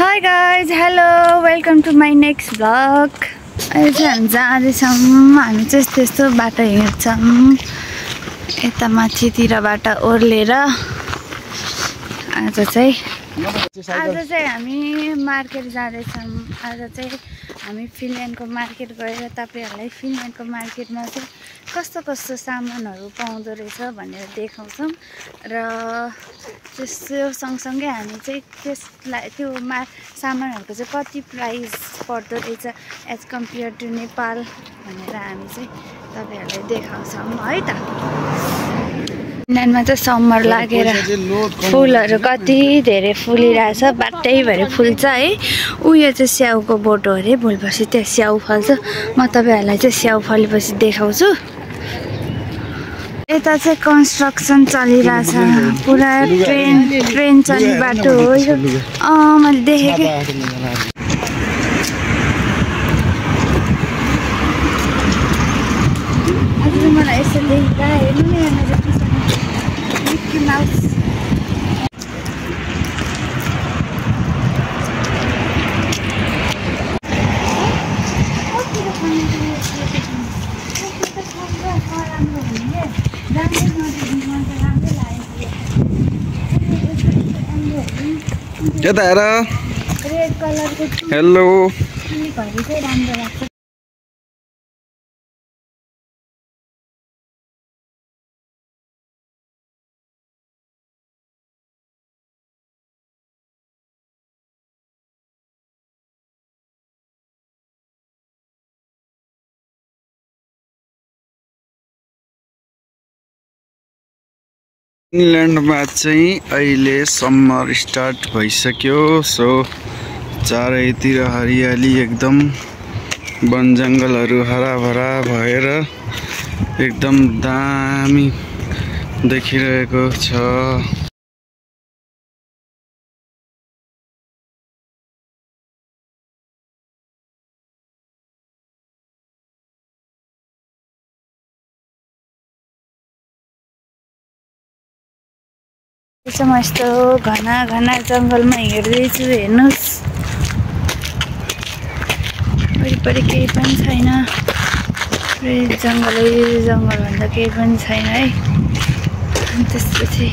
Hi guys, hello, welcome to my next vlog. अहिले चाहिँ हामी जाँदैछौँ, हामी चाहिँ त्यस्तो बाटो हिँड्छौँ यता माथितिरबाट ओर्लेर। आज चाहिँ हामी मार्केट जाँदैछौँ। आज चाहिँ हामी फिनल्यान्डको मार्केट गएर तपाईहरुलाई फिनल्यान्डको मार्केटमा चाहिँ कस्तो कस्तो सामानहरू पाउँदो रहेछ भनेर देखाउँछौँ र त्यसको सँगसँगै हामी चाहिँ त्यसलाई त्यो सामानहरूको चाहिँ कति प्राइस पर्दो रहेछ एज कम्पेयर टु नेपाल भनेर हामी चाहिँ तपाईहरुलाई देखाउँछौँ है त। फिनल्यान्डमा चाहिँ समर लागेर फुलहरू कति धेरै फुलिरहेछ, बाटैभरि फुल्छ है। उयो चाहिँ स्याउको बोटो अरे, भोलिपर्सि त्यहाँ स्याउ फल्छ। म तपाईहरुलाई चाहिँ स्याउ फलेपछि देखाउँछु। यता चाहिँ कन्स्ट्रक्सन चलिरहेछ, पुरा ट्रेन चल्ने बाटो हो यो। मैले देखेँ कि आज मलाई यसो देख्दा हेर्नु नि यहाँ मिक्की माउस। यता हेर। रेड कलरको हेलो घरि चाहिँ राम्रो लाग्छ। फिनल्यान्डमा चाहिँ अहिले समर स्टार्ट भइसक्यो। सो चारैतिर हरियाली, एकदम वन जङ्गलहरू हराभरा भएर एकदम दामी देखिरहेको छ। म यस्तो घना घना जङ्गलमा हिँड्दैछु, हेर्नुहोस् वरिपरि केही पनि छैन, जङ्गलभन्दा केही पनि छैन है। अनि त्यसपछि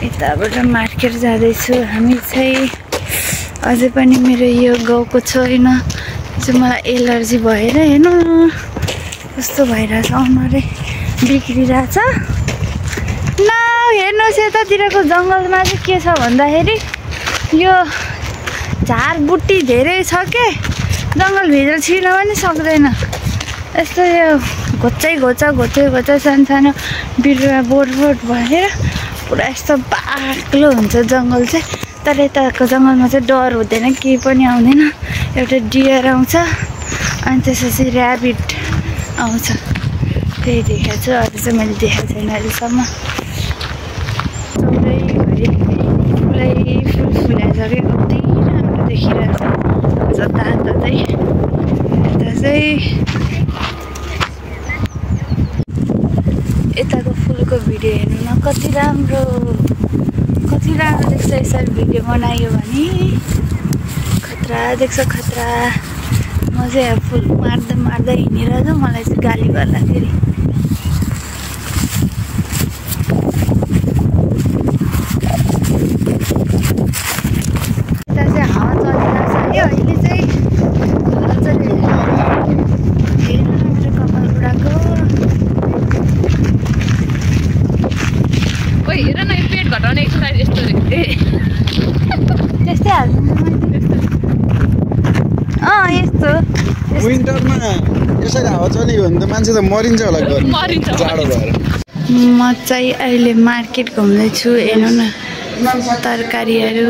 यताबाट मार्केट जाँदैछु। हामी चाहिँ अझै पनि मेरो यो गाउँको छैन, चाहिँ मलाई एलर्जी भएर हेर्नु कस्तो भइरहेछ, अनुहारै बिग्रिरहेछ। हेर्नुहोस् यतातिरको जङ्गलमा चाहिँ के छ भन्दाखेरि यो झारबुट्टी धेरै छ के, जङ्गलभित्र छिर्न पनि सक्दैन। यस्तो यो घोचा सानो बिरुवा बोट भएर पुरा यस्तो बाक्लो हुन्छ जङ्गल चाहिँ। तर यताको जङ्गलमा चाहिँ डर हुँदैन, केही पनि आउँदैन। एउटा डियर आउँछ अनि त्यसपछि ऱ्याबिट आउँछ, त्यही देखाएको छु। अरू चाहिँ मैले देखाएको छैन अहिलेसम्म। पुरै फुल फुलाइसक्यो, कति राम्रो देखिरहेछ जताततै। यता चाहिँ यताको फुलको भिडियो हेर्नु न, कति राम्रो देख्छ। यसरी भिडियो बनायो भने खतरा देख्छ, खतरा। म चाहिँ फुल मार्दै हिँडिरहेको छु, मलाई चाहिँ गाली गर्दाखेरि। विन्टरमा यसरी हावा चल्यो भने त मान्छे त मरिन्छ होला जाडो भएर। म चाहिँ अहिले मार्केट घुम्दैछु, हेर्नु न तरकारीहरू।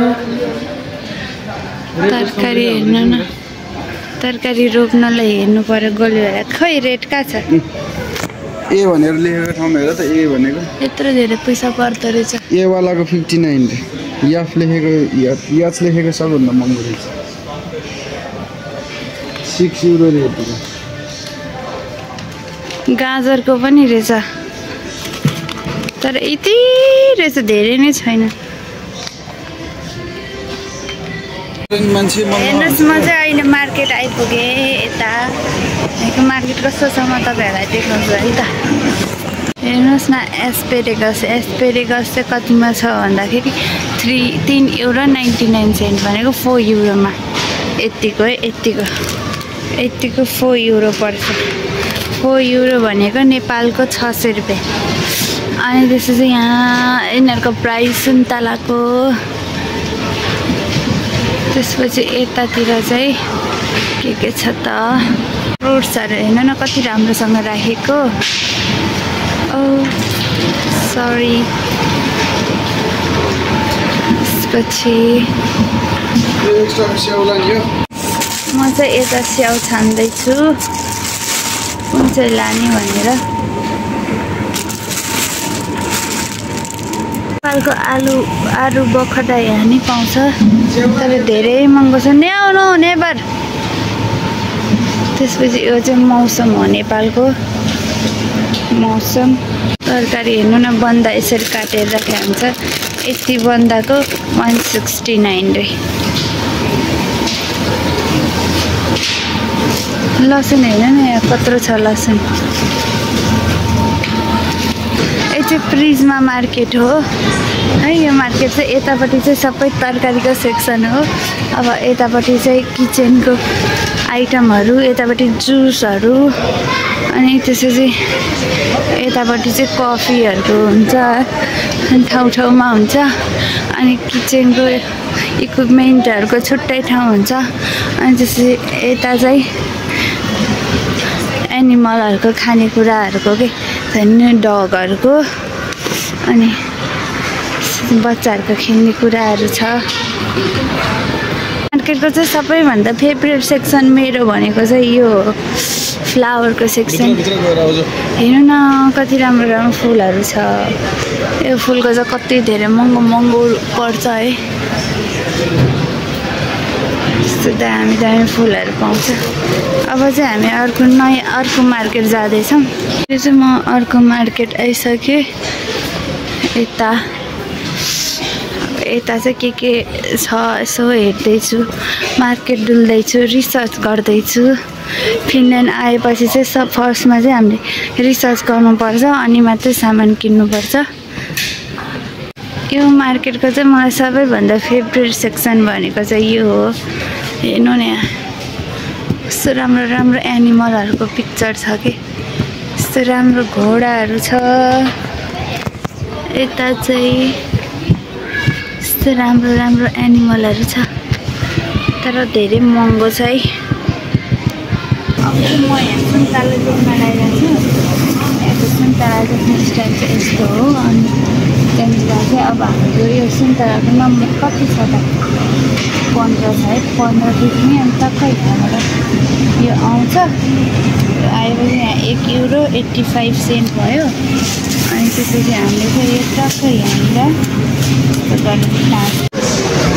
तरकारी हेर्नु न, तरकारी रोप्नलाई हेर्नु पर्यो गोलीबाट। खै रेट कहाँ छ? ए भनेर लेखेको ठाउँमा हेर त, ए भनेको यत्रो धेरै पैसा पर्दो रहेछ। ए वालाको 59 रे, याफ लेखेको याच लेखेको सबभन्दा महँगो रहेछ, 6 युरो रेट। गाजरको पनि रहेछ, तर यति रहेछ, धेरै नै छैन। मान्छे हेर्नुहोस् म चाहिँ अहिले मार्केट आइपुगेँ यता यहाँको मार्केट कस्तो छ म तपाईँहरूलाई देखाउँछु है त हेर्नुहोस् न एस्पेरेगस चाहिँ कतिमा छ भन्दाखेरि 3 euro 99 cent भनेको 4 euroमा यतिको है यतिको 4 euro पर्छ 4 euro भनेको नेपालको 600 रुपियाँ अनि त्यसपछि यहाँ यिनीहरूको प्राइस सुन्तलाको त्यसपछि यतातिर चाहिँ के छ त फ्रुट्सहरू हेर्नु न कति राम्रोसँग राखेको सरी त्यसपछि म चाहिँ यता स्याउ छान्दैछु कुन चाहिँ लाने भनेर नेपालको आलु बखडा यहाँ नि पाउँछ तर धेरै महँगो छ ल्याउनु नेबर त्यसपछि यो चाहिँ मौसम हो नेपालको मौसम तरकारी हेर्नु न बन्दा यसरी काटेर राखेको हुन्छ यति बन्दाको 169 रे लसुन हेर्नु न यहाँ कत्रो छ लसुन यो चाहिँ प्रिजमा मार्केट हो है यो मार्केट चाहिँ यतापट्टि चाहिँ सबै तरकारीको सेक्सन हो अब यतापट्टि चाहिँ किचनको आइटमहरू यतापट्टि जुसहरू अनि त्यसपछि यतापट्टि चाहिँ कफीहरूको हुन्छ ठाउँमा हुन्छ अनि किचनको इक्विपमेन्टहरूको छुट्टै ठाउँ हुन्छ अनि त्यसपछि यता चाहिँ एनिमलहरूको खानेकुराहरूको के डगहरूको अनि बच्चाहरूको खेल्ने कुराहरू छ मार्केटको चाहिँ सबैभन्दा फेभरेट सेक्सन मेरो भनेको चाहिँ यो हो फ्लावरको सेक्सन हेर्नु न कति राम्रो राम्रो फुलहरू छ यो फुलको चाहिँ कति धेरै महँगो पर्छ है यस्तो दामी फुलहरू पाउँछ अब चाहिँ हामी अर्को मार्केट जाँदैछौँ यो चाहिँ म अर्को मार्केट आइसकेँ यता चाहिँ के छ यसो हेर्दैछु मार्केट डुल्दैछु रिसर्च गर्दैछु फिनल्यान्ड आएपछि चाहिँ फर्स्टमा चाहिँ हामीले रिसर्च गर्नुपर्छ अनि मात्रै सामान किन्नुपर्छ यो मार्केटको चाहिँ मलाई सबैभन्दा फेभरेट सेक्सन भनेको चाहिँ यो हो हेर्नु न यहाँ कस्तो राम्रो एनिमलहरूको पिक्चर छ कि यस्तो राम्रो घोडाहरू छ यता चाहिँ यस्तो राम्रो एनिमलहरू छ तर धेरै महँगो छ है अब चाहिँ म यहाँ सुन्तला देख्न लगाइरहेको छु यहाँको सुन्तला देख्ने स्टाइल चाहिँ यस्तो हो अनि त्यहाँनिर चाहिँ अब हाम्रो यो सुन्तलाको नम्बर कति छ त 15 छ है 15 देख्ने अनि टक्कै यहाँबाट यो आउँछ आएपछि यहाँ 1 euro 85 cent भयो अनि त्यसपछि हामीले चाहिँ यो टक्कै यहाँनिर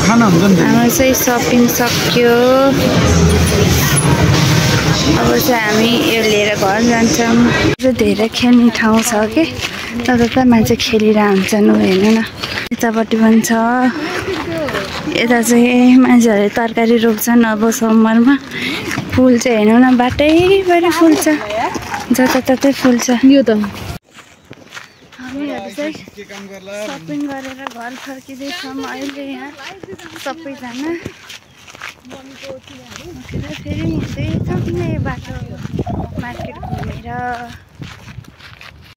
हाम्रो चाहिँ सपिङ सक्यो अब चाहिँ हामी यो लिएर घर जान्छौँ धेरै खेल्ने ठाउँ छ कि जता मान्छे खेलिरहेको हुन्छन् हेर्नु न यतापट्टि पनि छ यता चाहिँ मान्छेहरूले तरकारी रोप्छन् अब समरमा फुल चाहिँ हेर्नु न बाटैभरि फुल छ जताततै फुल छ यो त हामीहरू चाहिँ सपिङ गरेर घर फर्किँदैछौँ अहिले यहाँ सबैजना फेरि हिँड्दैछौँ यो बाटो मार्केट घुमेर